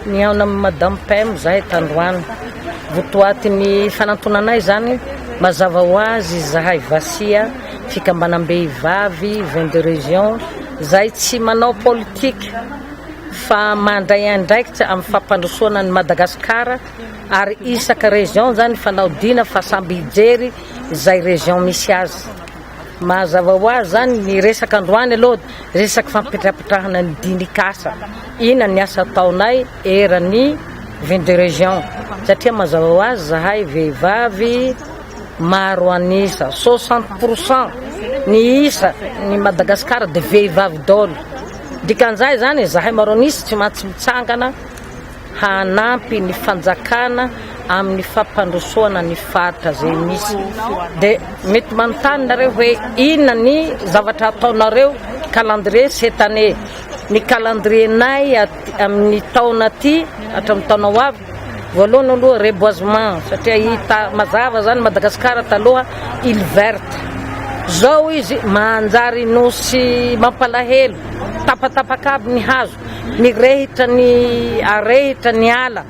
Nihaona amin'i Madame Pem izahay tandroany. Votoatin'ny fanantonanay izany, mazava ho azy izahay Vasia, fikambanam-behivavy 22 régions, izay tsy manao politika fa mandray andraikitra amin'ny fampandrosoana an'i Madagasikara ary isaka région izany fanao dina fa samby hijery izay région misy azy. Mazava ho azy zany ny resaka androany aloha resaky fampitrapitrahana ny dinik'asa, inona ny asa ataonay eran'ny 22 régions satria mazava ho azy zahay vehivavy maro an'isa, 60 pour cent ny isa ny Madagascar de vehivavy daholo, dikan'izay zany zahay maro an'isa tsy maintsy mitsangana hanampy ny fanjakana amin'ny fampandrosoana ny faritra izay misy. Dia mety manontany nareo hoe inona ny zavatra ataonareo calendrier cette année. Ny calendrier-nay amin'ny taona aty hatramin'ny taona ho avy, voalohany aloha reboisement satria hita mazava zany Madagascar taloha île verte. Zao izy manjary nosy mampalahelo, tapatapaka aby ny hazo. Nirehitra ny arehitra ny ala,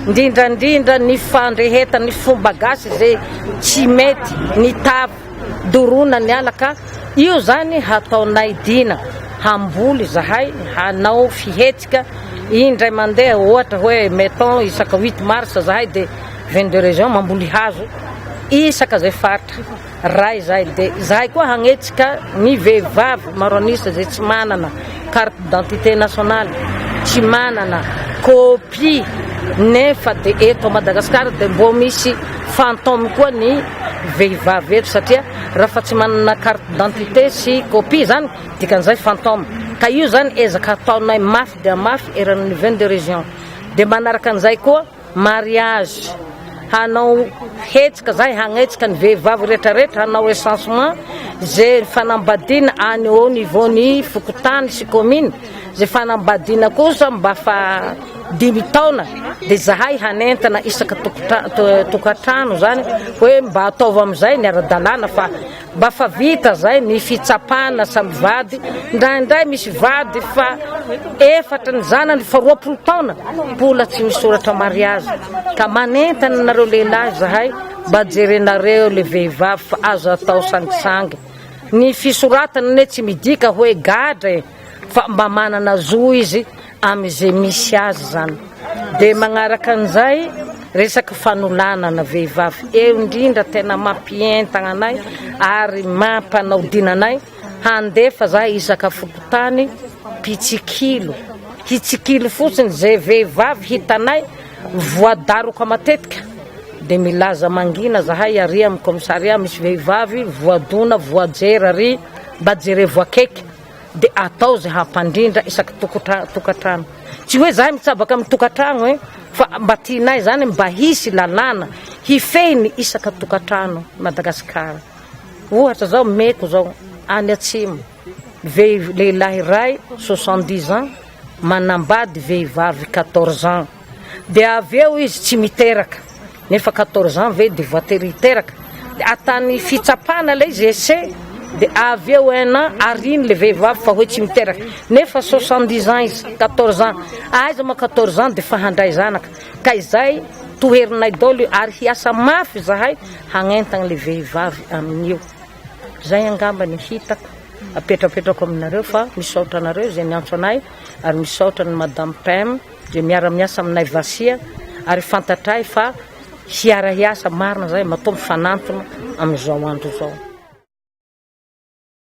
indrindra indrindra ny fandrehetana ny fomba gasy izay tsy mety, ny tavy, dorona ny ala ka io zany hataonay dina, hamboly zahay, hanao fihetsika indray mandeha ohatra hoe mettons isaka huit mars zahay de 22 régions mamboly hazo isaka zay faritra. Ray zahay de zahay koa hagnetsika ny vehivavy maro an'isa zay tsy manana carte d'identité nationale, tsy manana copie nefa de eto Madagascar de mbô misy fantôme koa ny vehivavy eto satria raha fa tsy manana carte d'identité sy copie zany dikan'izay fantôme ka io zany ezaka ataonay mafy dia mafy eran'ny 22 régions de manaraka an'izay koa Mariage, hanao hetsika zahay hagnetsika ny vehivavy retraretra hanao recensement ze fanambadiana any au niveau ny fokontany sy commune, ze fanambadiana kosa mba fa dimy taona de zahay hanentana isaka tokatrano zany hoe mba ataovy amizay ny ara-dalàna fa Mba fa vita zay ny fitsapana samy vady, indraindray misy vady fa efatra ny zanany fa 20 taona mbola tsy misoratra mariazy, ka manentana anareo lehilahy zahay mba jerenareo le vehivavy fa aza atao sangisangy, ny fisoratana anie tsy midika hoe gadra e! fa mba manana zo izy amin'izay misy azy zany de magnaraka an'izay resaky fanolanana vehivavy eo indrindra tena mampientagna anay ary mampanao dina anay handefa zahay isaka fokontany mpitsikilo hitsikilo fotsiny zay vehivavy hitanay voadaroka matetika de milaza mangina zahay ary amin'ny commissariat misy vehivavy voadona voajera ary mba jerevo akaiky dia atao izay hampandrindra isaky tokantrano. Tsy hoe zahay mitsabaka amin'ny tokantrano e, fa mba tianay zany mba hisy lalàna hifehy ny isaka tokantrano Madagasikara. Ohatra zao meko zao any atsimo, vehiv- lehilahy iray 70 ans manambady vehivavy 14 ans, dia avy eo izy tsy miteraka. Nefa 14 ans ve de voatery hiteraka? De atany fitsapana ilay izy essai de avy eo un an ariny le vehivavy fa hoe tsy miteraka nefa 70 ans izy 14 ans aiza moa 14 ans de fa handray zanaka ka izay toherinay daholo io ary hiasa mafy zahay hagnentagna le vehivavy amin'io zay angamba ny hitako apetrapetrako aminareo fa misaotra anareo izay niantso anay ary misaotra ny madame Pem Dia miara-miasa aminay Vasia ary fantatray fa hiara-hiasa marina izay matoa mifanantona amin'izao andro izao.